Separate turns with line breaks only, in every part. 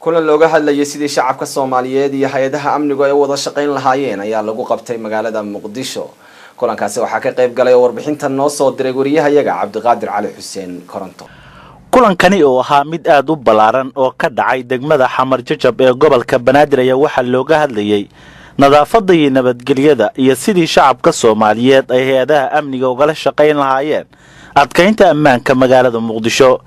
Kulan looga hadlayay sidii shacabka Soomaaliyeed iyo hay-adaha amnigu ay u wada shaqayn lahaayeen ayaa lagu qabtay magaalada Muqdisho. Kulankaasi waxaa ka qayb galay oo warbixintan noo soo diray wariyahayaga Cabdiqaadir Cali Xuseen Koronto.
Kulankani oo ahaa mid aad u ballaaran oo ka dhacay degmada Xamar Jajab ee gobolka Banaadir ayaa waxaa looga hadlayey nadaafadda iyo nabadgelyada iyo sidii shacabka Soomaaliyeed ay hay-adaha amniga ugala shaqayn lahaayeen adkaynta ammaanka magaalada Muqdisho.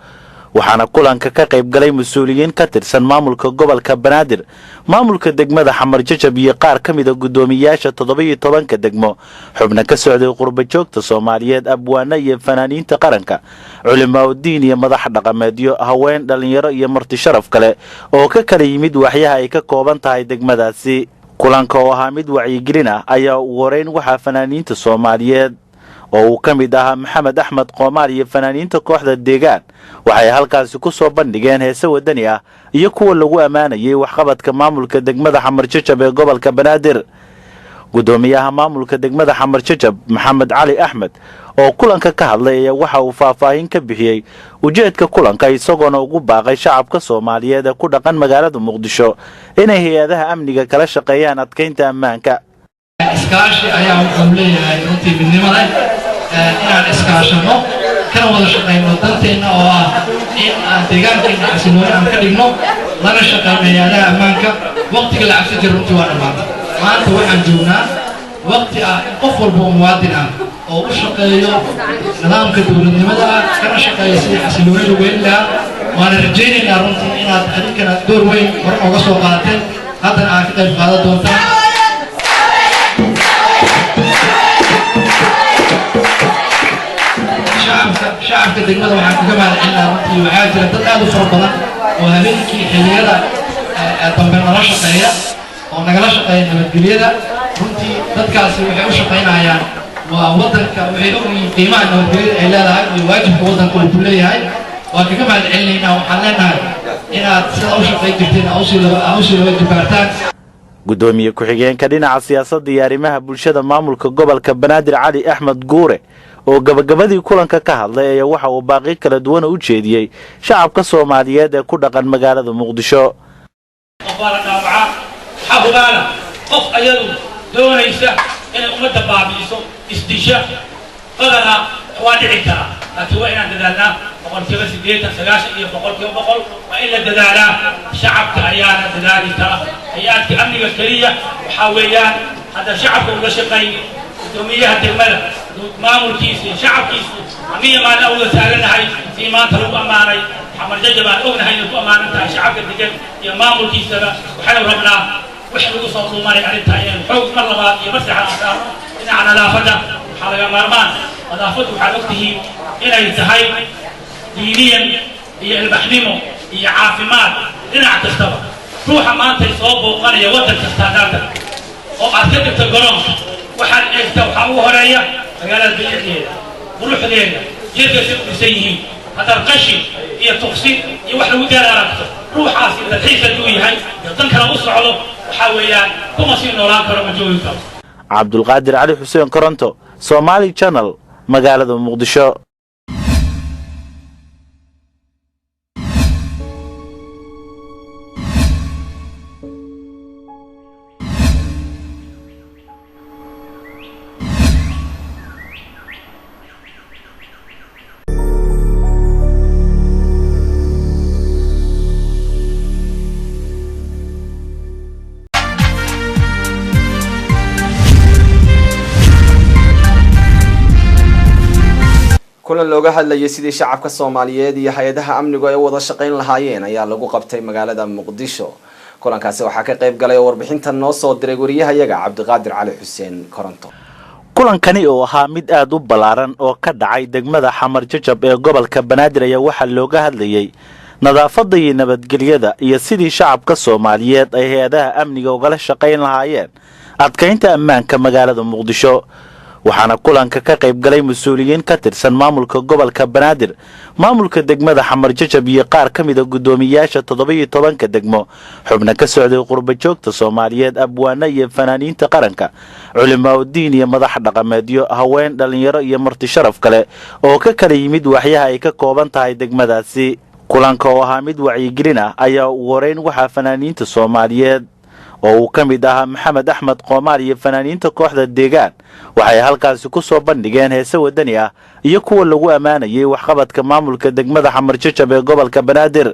Waxaana kulanka ka qayb galay mas-uuliyiin ka tirsan maamulka gobolka Banaadir, maamulka degmada Xamar Jajab iyo qaar ka mida guddoomiyayaasha 17-ka degmo, xubno ka socday qurba joogta Soomaaliyeed, abwaano iyo fanaaniinta qaranka, culimaa-udiin iyo madax dhaqameedyo, haween, dhallinyaro iyo marti sharaf kale oo ka kala yimid waxyaha ay ka kooban tahay degmadaasi. Kulanka oo ahaa mid wacyigelin ah ayaa ugu horeyn waxaa fanaaniinta Soomaaliyeed oo uu ka mid ahaa Maxamed Axmed Qoomaal iyo fanaaniinta kooxda Deegaan waxay halkaasi ku soo bandhigeen heese wadani ah iyo kuwa lagu ammaanayay waxqabadka maamulka degmada Xamar Jajab ee gobolka Banaadir. Guddoomiyaha maamulka degmada Xamar Jajab, Maxamed Cali Axmed, oo kulanka ka hadlay ayaa waxa uu faahfaahin ka bixiyey ujeedka kulanka, isagoona ugu baaqay shacabka Soomaaliyeed ee ku dhaqan magaalada Muqdisho inay hay-adaha amniga kala shaqeeyaan adkaynta ammaanka.
Iskaashi ayaa wuxuu leeyahay runtii midnimada, inaan iskaashano kana wada shaqayno danteenna oo ah in aan deegaankeenna xasilooni aan ka dhigno, lana shaqayno hay-adaha ammaanka. Waqtiga la cabsi jira runtii waa dhammaatay. Maanta waxaan joognaa waqti ah in qof walba oo muwaadin ah oo u shaqeeyo nidaamka dowladnimada ah kana shaqeeyo sidii xasilooni lagu heli lahaa. Waana rajaynaynaa runtii inaad adinkana door weyn hore ooga soo qaadateen, haddana aad ka qayb qaadan doontaan. Shacabka degmada waxaan kaga mahadcelinaa runtii, waxaa jira dad aad u fara badan oo habeenkii xilliyada dambe nala shaqeeya oo nagala shaqeeya nabadgelyada. Runtii dadkaasi waxay u shaqaynayaan waa waddanka, waxay ogyihiin qiimaha nabadgelyada ay leedahay iyo waajibka waddanka uu ku leeyahay. Waan kaga mahadcelinaynaa. Waxaan leenahay inaad sida u shaqayn jirteen aa usii laba jibaartaan.
Guddoomiye ku-xigeenka dhinaca siyaasadda iyo arrimaha bulshada maamulka gobolka Banaadir, Cali Axmed Guure, oo gabagabadii kulanka ka hadlay ayaa waxa uu baaqi kala duwan u jeediyey shacabka Soomaaliyeed ee ku dhaqan magaalada Muqdisho.
Qof baa la dhaawacaa, waxaa hubaala qof ayadu doonaysa inay ummadda baabi'iso, isdisha badanaa waa dhici karaa, laakiin waa inaan dadaalnaa 80%, 90 iyo 100%. Waa in la dadaalaa, shacabka ayaana dadaali kara. Hay-aadka amniga keliya waxaa weeyaan hadda shacabka ula shaqeyn, guddoomiyaha degmada, maamulkiisa iyo shacabkiisu amiya maalin awda taagannahay. Sii maanta lagu ammaanay Xamar Jajab aan ognahay inay ku ammaanan tahay shacabka degan iyo maamulkiisaba. Waxaynu rabnaa wix lagu soo dhuumanay arrintaa inaynu xoog mar labaad iyo mar saddexaad aan saarno dhinaca nadaafadda. Waxaa laga maarmaan nadaafaddu, waxaad ogtihiin inay tahay diiniyan iyo ilbaxnimo iyo caafimaad dhinac kastaba. Ruuxa maantay soo booqanaya waddan kasta haddaad tagto oo aad ka degto garoonka, waxaad eegta waxaa ugu horeeya magaalada bilicdeeda, quruxdeeda, jeedkaasay u dhisan yihiin. Haddaad qashin iyo tuqsi iyo wax lagu gaar aragto, ruuxaasi dalxiis hadduu yahay iyo dan kale u socdo, waxaa weeyaan kuma sii noolaan karo, ma joogi karo.
Cabdulqaadir Cali Xuseen Koronto, Somaali Channel, magaalada Muqdisho.
Kulan looga hadlayay sidii shacabka Soomaaliyeed iyo hay-adaha amnigu ay u wada shaqayn lahaayeen ayaa lagu qabtay magaalada Muqdisho. Kulankaasi waxaa ka qayb galay oo warbixintan noo soo diray wariyahayaga Cabdiqaadir Cali Xuseen Koronto.
Kulankani oo ahaa mid aad u ballaaran oo ka dhacay degmada Xamar Jajab ee gobolka Banaadir ayaa waxaa looga hadlayey nadaafadda iyo nabadgelyada iyo sidii shacabka Soomaaliyeed ay hay-adaha amniga ugala shaqayn lahaayeen adkaynta ammaanka magaalada Muqdisho. Waxaana kulanka ka qayb galay mas-uuliyiin ka tirsan maamulka gobolka Banaadir, maamulka degmada Xamar Jajab iyo qaar ka mida guddoomiyayaasha 17-ka degmo, xubno ka socday qurba joogta Soomaaliyeed, abwaano iyo fanaaniinta qaranka, culimaa-udiin iyo madax dhaqameedyo, haween, dhallinyaro iyo marti sharaf kale oo ka kala yimid waxyaha ay ka kooban tahay degmadaasi. Kulanka oo ahaa mid wacyigelin ah ayaa ugu horeyn waxaa fanaaniinta Soomaaliyeed oo uu ka mid ahaa Maxamed Axmed Qoomaal iyo fanaaniinta kooxda Deegaan waxay halkaasi ku soo bandhigeen heese wadani ah iyo kuwa lagu ammaanayay waxqabadka maamulka degmada Xamar Jajab ee gobolka Banaadir.